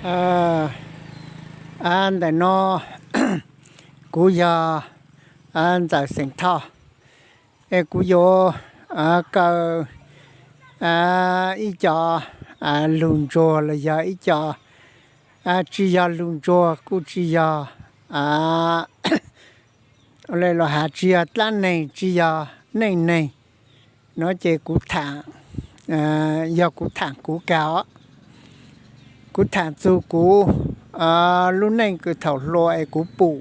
Ntawm no kuv yog Ntxawm xeem Thoj, es kuv yuav kaw ib co lug ntsuag los yog ib co tsis yog lug ntsuag, kuj tsis yog los has tsis yog dlaab neeg, tsis yog neej neeg no ces kuv tham, yog kuv tham kuv kag os. Kuv tham txug kuv lub neej kws thaum hluas es kuv pum,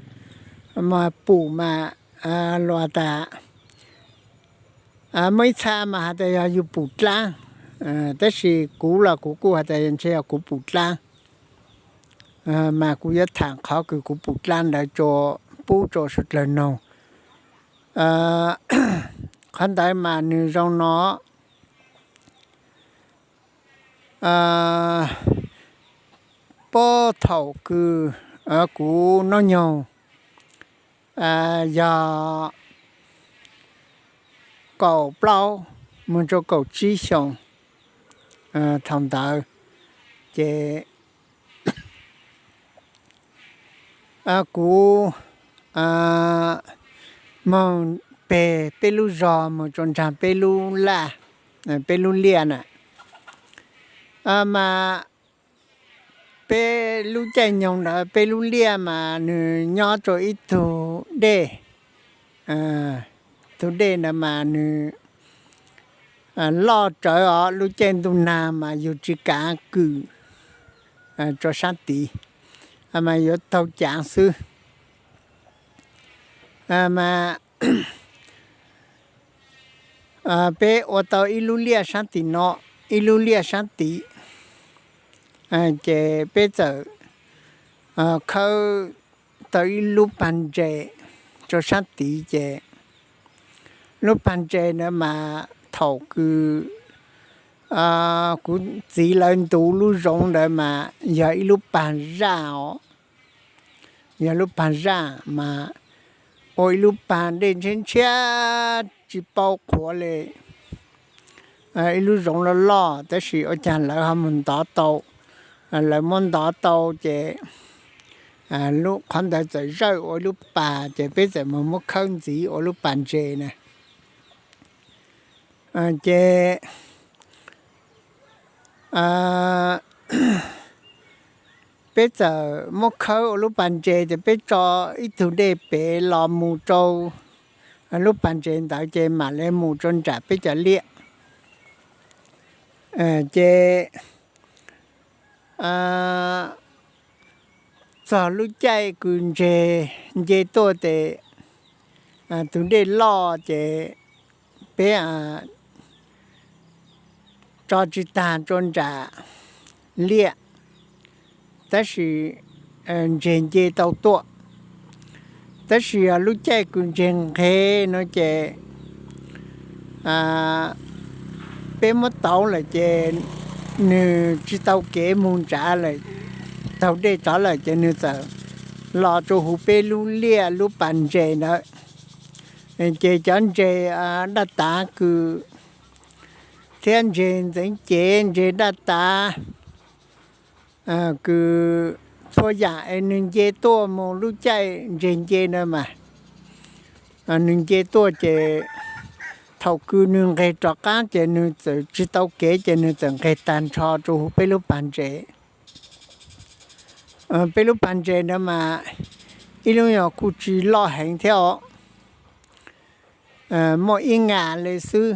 mas pum mas luas tas muaj ib txha mas has tas yog yug pum dlaab, tab sis kuv los kuv kuj has tas ntshe yog kuv pum dlaab, mas kuv yuav tham qhov kws kuv pum dlaab ntawd pub rua suav dlawg noog. Qhov ntawd mas nwg zoo no, puag thaum kws kuv nub nyoog yog kaum plaub moog rua kaum tsib xyoos, thaum ntawd ces kuv moog peg peb lub zog moog rua nraag peb lub laj, peb lub liaj na. Mas peb lub caij nyoog ntawd peb lub liaj mas nwg nyob rua ib tug dej, tug dej ntawd mas nwg loj rawv os, lub caij ntuj nag mas yug tsis kaav kws rua saab tid, mas yuav taug caav xwb. Mas peb ua tau ib lub liaj saab tim no, ib lub liaj saab tim, ces peb txawm khawb tau ib lub pag ntses rua saab tid ces lub pag ntses ntawd mas thaum kws kuv txiv lawv ntuv lub zoov ntawd mas yog ib lub pag zaj os, yog lub pag zaj mas ua ib lub pag dej ntshiab ntshiab tsis paub qhuav le, ib lub zoov loj loj tab sis ua caag lawv ho mus ntov tau, lawv muab ntov tau ces qhov ntawd txawm zawj ua ib lub pag ces peb txawm mus muab khawb ntxiv ua lub pag ntses na. Ces peb txawm muab khawb ua lub pag ntses ces peb tso ib tug dej pem los mus rau lub pag ntses ntawd ces mam le mus rau nram peb cov liaj. Ces txog lub caij kws ntseg nce tuaj tes tus dej loj ces peb tso tsis tag rau nram liaj, tab sis ntseg nce tau tuaj. Tab sis lub caij kws ntseg nqeg no ces peb muab tauv lawm ces nws tsis tau kev mus nrad lawm, taug dej rov lawm ces nws txawm los rau huv peb lub liaj lub pas ntses ntawd. Ces cov ntses daj tav kws thiab ntses ntxeev cev, ntses daj tav kws txhua yam es nws nce tuaj mus lub caij ntseg nce na mas nws nce tuaj ces thaum kws nws nqeg rov qab ces nws txawm tsis tau kev ces nws txawm nqeg tag nrho rau huv peb lub pas ntses. Peb lub pas ntses ntawd mas ib lub nyuag kuj tsis loj heev thiab os, muaj ib nas le xwb,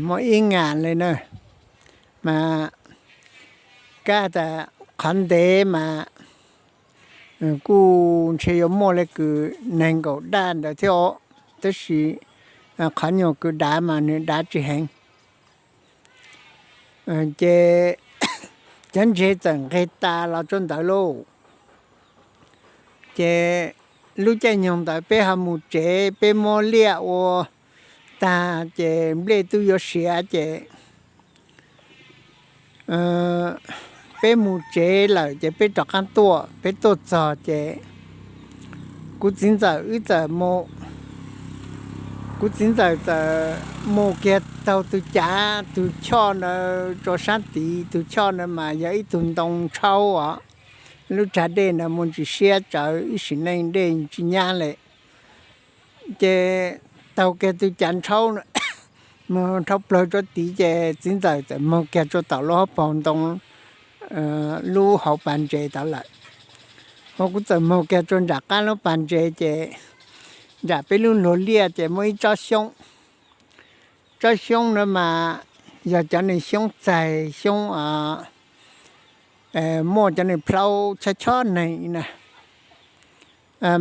muaj ib nas le na, mas kab tas qhov ntev mas kuj ntshe yuav muaj le kws nees nkaum daj ntawd thiab os, tab sis qhov nyuag kws dav mas nws dav tsis heev. Ces cov ntses txawm nqeg tas los rau ntawd lauj. Ces lub caij nyoog ntawd peb ho mus tsev, peb muab liaj ua tag ces nplej twb yuav siav ces peb mus tsev lawm ces peb rov qab tuaj, peb tuaj txog ces kuv txiv ntxawm wb txawm mus, kuv txiv ntxawm txawm mus kiag taug tus cav tus choj ntawd rau sab tid, tus choj ntawd mas yog ib tug ntoo tshaub os. Lub rag dej ntawd muaj ntsis siab tsawv, ib sim neej dej tsis nyab li. Ces taug kiag tus cav tshaub mus rhau plawg rau tid ces txiv ntxawm txawm moog kiag rau tom lub hauv paug ntoo lub hauv pas ntses tod lawm. Ho kuv txawm moog kiag rau nram qab lub pas ntses ces nram peb lub luag liaj ces muaj ib tsob xyoob. Tsob xyoob ntawd mas yog cov nws xyoob txaig, xyoob muaj cov nws plhaub chob chob neeg na,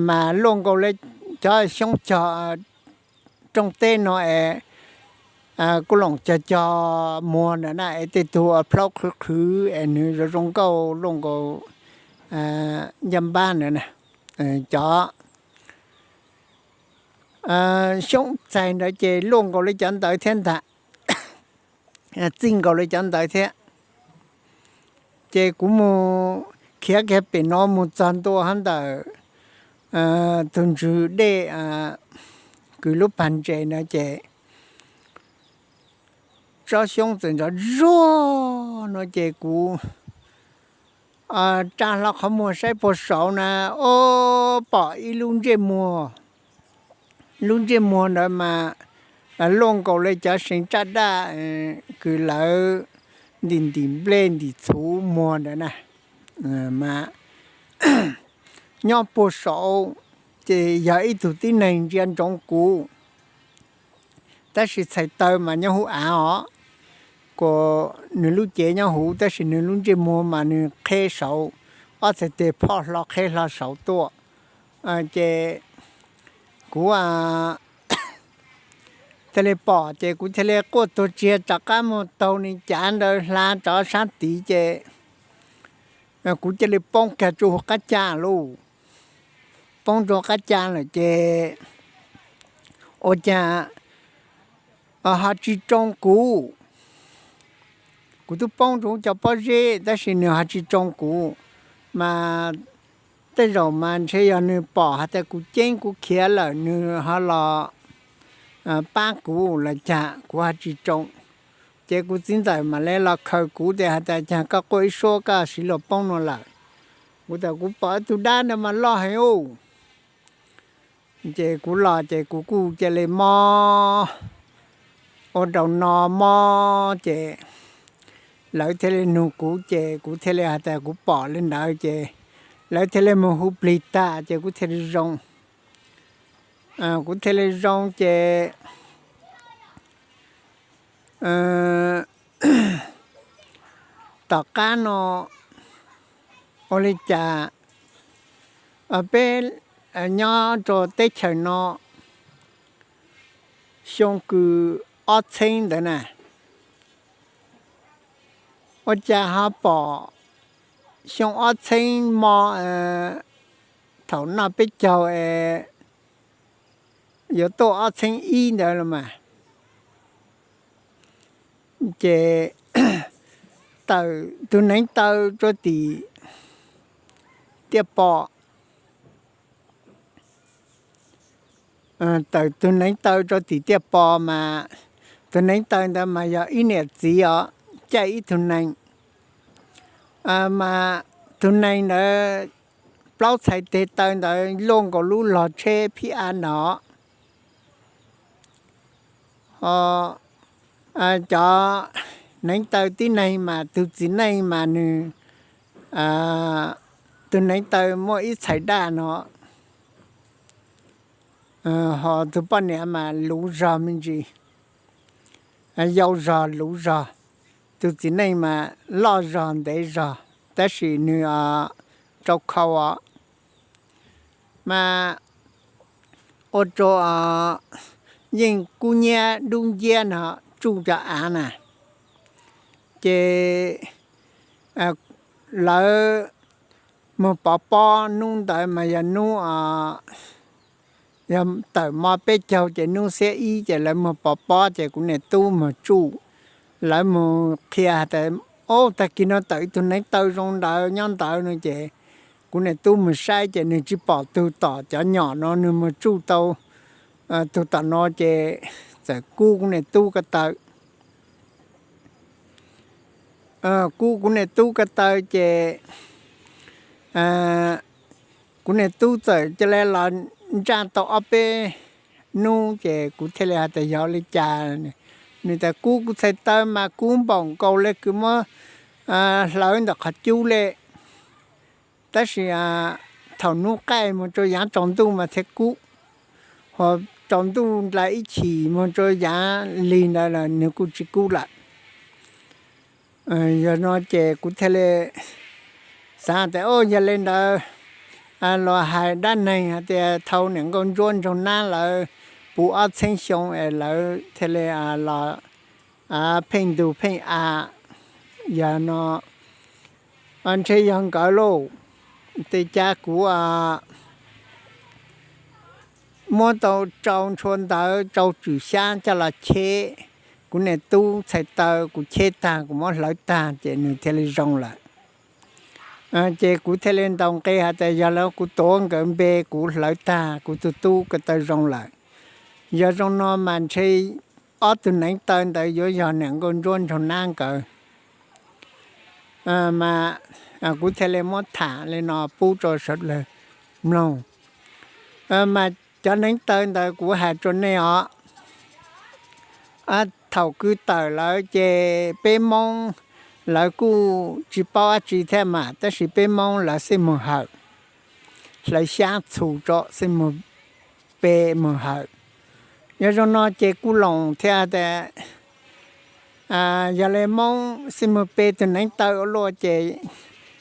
mas luaj nkaus li cov xyoob cog rooj teb no es kuj loom cog cog muag ntawm na, es tej tug plhaub qhwv qhwv es nws zoo zoo nkauj luaj nkaus ncaj npab ntawd na. Cov xyoob txaig ntawd ces luaj nkaus li cov ntawd thiab ntag, txij nkaus li cov ntawd thiab. Ces kuv mus khiav kiag pem no mus txog ntua hab ntawm tus ntswg dej kws lub pas ntses na ces tsob xyoob txawm nrov zuag no ces kuv tsa hlo qhov muag saib puag saud na, o, pom ib lub ntsej muag. Lub ntsej muag ntawd mas luaj nkaus li cov seev tsaj daj kws lawv ntim ntim nplej ntim txhuv muag ntawd na, mas nyob puag saud ces yog ib tug tib neeg ntsia ntsoov kuv. Tab sis txhais taw mas nyob huv av os, kuas nws lub cev nyob huv tab sis nws lub ntsej muag mas nws qheb saud, ob txhais tes phoj hlo qheb hlo saud tuaj. Ces kuv thiaj li pom ces kuv thiaj li quaj tuag tsiag rov qab mus taug nws cav ntawd hla rov sab tid ces kuv cia li poob kiag rua huv qab ca lauj. Poob rua qab ca lawm ces ua cas ho tsis tsoo kuv. Kuv twb poob rua cov pob zeb tab sis nws ho tsis tsoo kuv, mas tej zaum mas ntshe yog nws pom has tas kuv ceeb kuv khiav lawm nws ho los pab kuv los cas kuv ho tsis tsoo. Ces kuv txiv ntxawm mam li los khaws kuv tias has tas cas koj quaj ib suab koj siv luag poob no lawm. Kuv tas kuv pom ib tug dab ntawd mas loj heev ub. Ces kuv los ces kuv kuj cia li mob ua rau no mob ces lawv thiaj li nug kuv ces kuv thiaj li has tas kuv pom li ntawd ces lawv thiaj li mus hu plig tag ces kuv thiaj li zoo. Kuv thiaj li zoo ces tom qab no ua li cas peb nyob rau teb chaws no xyoo kws ob txheeb ntawd na, ua cas ho pom xyoo ob txheeb mo, thaum noj peb caug es yuav tuaj ob txheeb ib ntawd los mas, ces tawm tus neev taw rua tim tiaj pom. Tawm tus neev taw rua tim tiaj pom mas tus neev taw ntawd mas yog ib niam txiv os, caij ib tug nees. Mas tus nees ntawd plaub txhais teg taw ntawd luaj nkaus lub log tsheb phib av no. Ho cov neev taw tib neeg mas tus txiv neej mas nws, tus neev taw muaj ib txhais daj no, ho tus poj niam mas luv zog me ntsis, yau zog luv zog. Tus txiv neej mas loj zog ntev zog tab sis nws rau khau os. Mas ua rua yeej kub hnyiab dub nciab no tsuj cov av na. Ces lawv moog pov pob, nub ntawd mas yog nub, yog tawm mo peb caug ces nub xiab ib ces lawv moog pov pob ces kuv niam tub moog tsuj. Lawv moog qhia has tas, o, tag kis no tawm ib tug neev taw zoo ntawd nyob ntawd no ces kuv niam tub moog saib ces nwg tsis pom tug tom cov nyom no, nwg moog tsuj tau tug tom no ces txawm kub kuv niam tub ko taw. Kub kuv niam tub ko taw ces kuv niam tub txawm cia li los ntsaj tau ob peb hnub ces kuv thiaj li hais tias yog li cas. Nws tias kub kuv txhais taw mas kub npaum nkaus li kws muab hlawv ntawm qhov cub li. Tab sis thaum hnub qaij mus rau yav tsaus ntuj mas thiaj kub, ho tsaus ntuj nrad ib chim mus rau yav lig ntawd nws kuj tsis kub lawm. Yog no ces kuv thiaj li xav tias o yog li ntawd los hais dab neeg hais tias thaum niam nkauj ntsuab ntsaug nab lawv puv ob txheeb xyoo es lawv thiaj li los pheej ntug pheej a. Yog no ntshe yog nkawd lauj. Tej cas kuv muab tau rau ntshua ntawv rau tswm xyab coj los cheb kuv niam tub txhais taw, kuv cheb tag kuv muab hlawv tag ces nws thiaj li zoo lawm. Ces kuv thiaj li ntaus nqi hais tias yog li kuv tuav nkawd npe kuv hlawv tag kuv tus tub ko taw zoo lawm. Yog zoo no mas ntshe ob tug neev taw ntawd yuav yog niam nkauj ntsuab ntsaug nab nkawd. Mas kuv thiaj li muab tham li no pub rau sawv daws mloog. Mas cov neev taw ntawd kuv hais rau nej os, thaum kwv tawm lawm ces peb Hmoob lawv kuj tsis paub dab tsi thiab mas, tab sis peb Hmoob lawv xij moog hawm, hlawv xyab txhus rau xij moog pe moog hawm. Yog zoo no ces kuj loos thiab tias yog li Hmoob xij moog pe tug neev taw ua luaj ces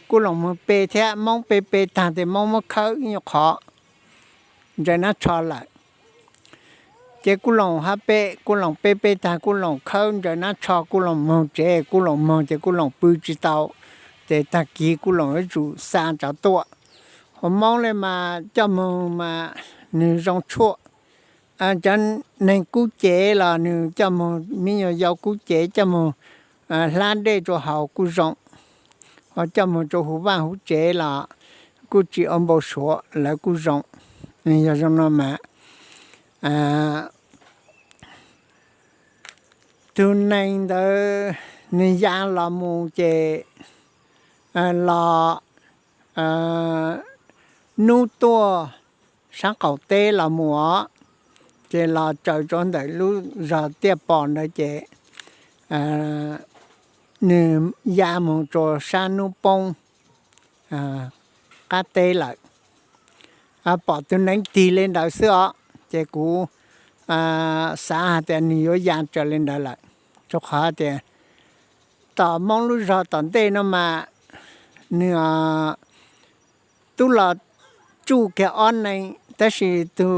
kuj loos moog pe thiab, Hmoob pe pe tag ces Hmoob muab khawb ib nyuag qhov ntsaws nab tsho lawm. Ces kuj loos hab pe, kuj loos pe pe tag kuj loos khawb ntsaws nab tsho kuj loos moog tsev, kuj loos moog ces kuj loos pw tsis tau, ces tag kis kuj loos yuav tsum xa tsov tuaj. Hos Hmoob li mas coj moog mas nwg zoo tshuaj. Cov neeg kub cev los nwg coj moog, me nyuam yaus kub cev coj moog hlab dej rua haus kuj zoo, ho coj moog rua huv vaaj huv tsev los kuj tsis ua npau suav lawv kuj zoo. Yog zoo no mas tug neeg ntawd nwg ya los mus ces los nub tuaj sab qaum teb los mus os, ces los tsaws rua ntawm lub zog Tiaj Pos ntawd ces nwg ya moog rua sab nub poob qab teb lawm. Pom tug neev tig li ntawd xwb os, ces kuv xav has tias nwg yuav ya tsaws li ntawd lawm, rua qhov tias tom Moob lub zog tom ntej no mas nwg tub los tsuj kiag ob neeg, tab sis tug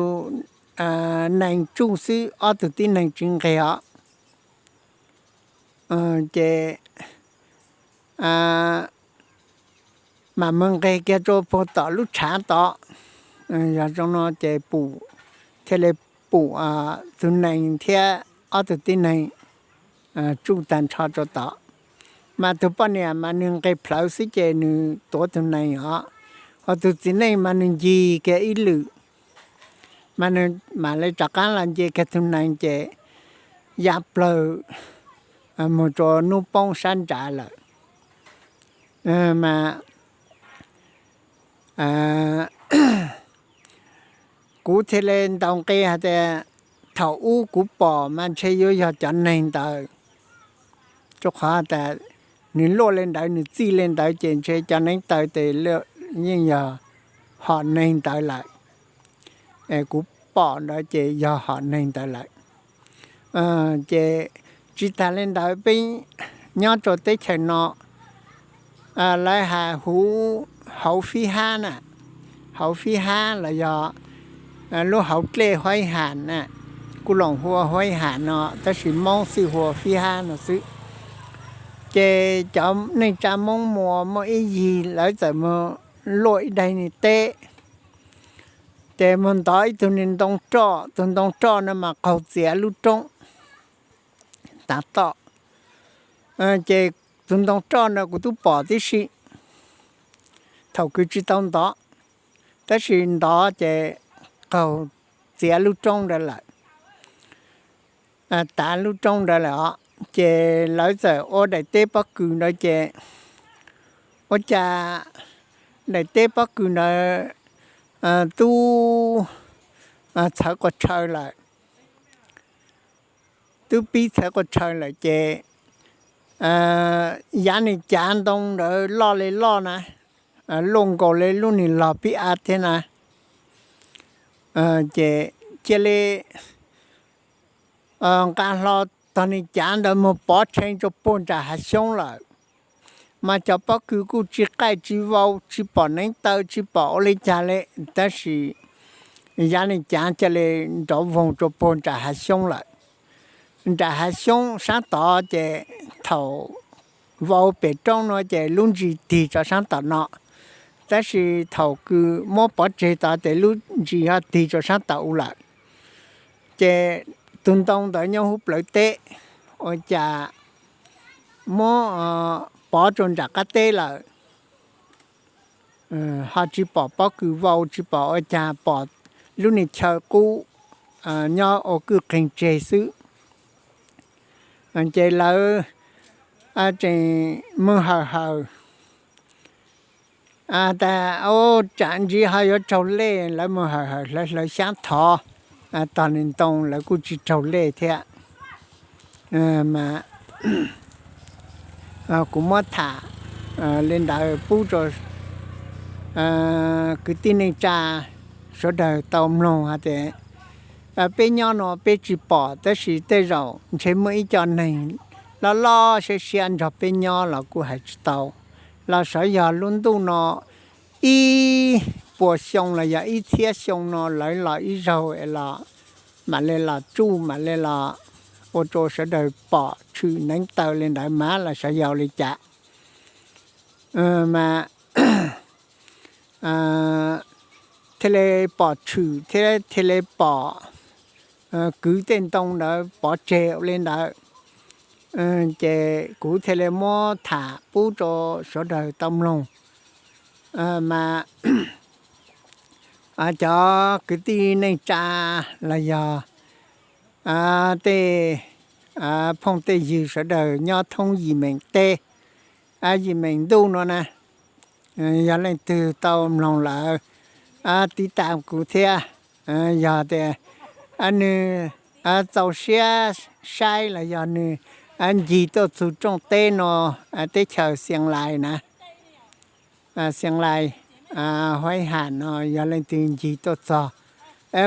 nees tsuj xwb, ob tug tib neeg tsis nqeg os. Ces mam moog nqeg kiag rua puag tom lub tshav tod. Yog zoo no ces pum, thiaj li pum tug nees thiab ob tug tib neeg tsuj tag nrho rua tod. Mas tug poj niam mas nwg nqeg plhawv xwb ces nwg tuav tug nees os, ho tug txiv neej mas nwg ncig kiag ib lwm, mas nwg mam li rov qaab los nce kiag tug nees ces ya plawg moog rua nub poob sab nrad lawm. Mas kuv thiaj li ntaus nqi has tas thaum ub kuv pom mas ntshe yuav yog cov neeg ntawd, rua qhov tas nwg luaj li ntawd, nwg txij li ntawd ces ntshe cov neev taw tes yeej yog hom neeg ntawd lawm. Kuv pom ntawd ces yog hom neeg ntawd lawm. Ces tsis tas li ntawd, peb nyob rua teb chaws no lawv has huv hauv fib hab na, hauv fib hab los yog lub hauv dlej Huaib Ham na, kuj loos hu ua Huaib Ham no, tab sis Moob xij hu ua fib hab no xwb. Ces cov neej tsa Moob Muas muaj ib yig lawv txawm moog luaj ib daim niag teb, ces moog ntov ib tug niag ntoo roj, tug ntoo roj no mas qaug txiav lub roob tav toj. Ces tug ntoo roj no kuv tub pom tib si, thaum kws tsis tau ntov, tab sis ntov ces qaug txiav lub roob ntawd lawm. tav lub roob ntawd lawm os. Ces lawv txawm ua daim teb pob kws ntawd ces ua cas daim teb pob kws ntawd twb txhawv qua tshaw lawm, twb pib txhawv qua tshaw lawm ces yav niag cav ntoo ntawd loj li loj na, luaj nkaus li lub niag log pib av thiab na. Ces cia li nqa hlo tog niag cav ntawd mus pov tshee rau puag nram hav xyoob lawm. Mas cov pob kws kuj tsis qaij tsis vau, tsis pom neev taw, tsis pom ua li cas li, tab sis yav niag cav cia li nrov voog rau puag nram hav xyoob lawm. Nram hav xyoob sab tod ces thaum vau pem roob no ces lub ntsis tig rau sab tom no, tab sis thaum kws muab pov tseg tod ces lub ntsis ho tig rau sab tom u lawm. Ces tus ntoo ntawd nyob hauv plawv teb, ua cas muab pov rau nram qab teb lawm, ho tsis pom pob kws vau, tsis pom ua cas, pom lub niag chaw qub nyob ua kwj qeeg tseg xwb. Ces lawv tseem mus hawm hawm tas, tsam ntsis ho yuav raug lej, lawv mus hawm hawm hlawv hlawv xyab thov tog niag ntoo, lawv kuj tsis raug lej thiab. Mas kuv muab tham li ntawd pub rau kwv tij neej tsa sawv daws tau mloog hais tias peb nyob no peb tsis pom, tab sis tej zaum ntshe muaj ib co neeg loj loj siab siab nrog peb nyob los kuj hais tsis tau. Los xyov yog lub ntuj no ib puas xyoo los yog ib txhiab xyoo no lawv los ib zaug es los mam li los tsuj mam li los ua rau sawv daws pom tshwm neev taw li ntawd mas los xyov yog ua li cas. Mas thiaj li pom tshwm thiab thiaj li pom kwv tej ntoo ntawd pov tseg ua li ntawd. Ces kuv thiaj li muab tham pub rau sawv daws tau mloog. Mas cov kwv tij neej tsa los yog tej phooj tej ywg sawv daws nyob thoob yim meem teb, yim meem ntuj no na, yog leej twg tau mloog lawm tiv tas kuv thiab. Yog tias nws txaus siab saib los yog nws ncig tuaj txug rooj teb no, teb chaws Xias Lais na, Xias Lais, Huaib Ham no yog leej twg ncig tuaj txog,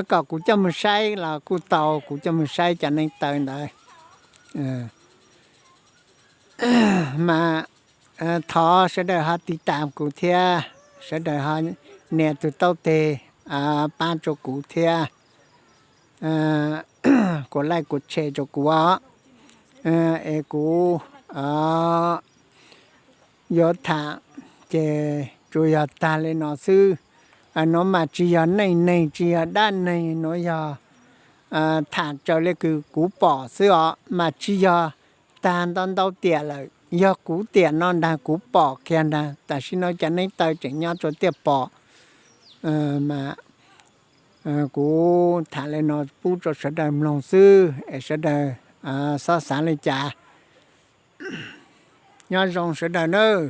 kom kuv coj mus saib los kuj tau, kuv coj mus saib cov neev taw ntawd. Mas thov sawv daws ho tiv tas kuv thiab, sawv daws ho nias tus taub teg pab rau kuv thiab, kuv like kuv share rau kuv os. Es kuv yuav tham ces tsuas yog tag li no xwb. Nuav mas tsis yog neej neeg tsis yog dab neeg, nuav yog tham raws li kws kuv pom xwb os, mas tsis yog tag ntau ntau tiam lawm, yog kuv tiam no ntag kuv pom kiag ntag, tam sim no cov neev taw tseem nyob rua tiaj pom. Mas kuv tham li no pub rau sawv daws mloog xwb es sawv daws xob xav li cas. Nyob zoo sawv daws nawb.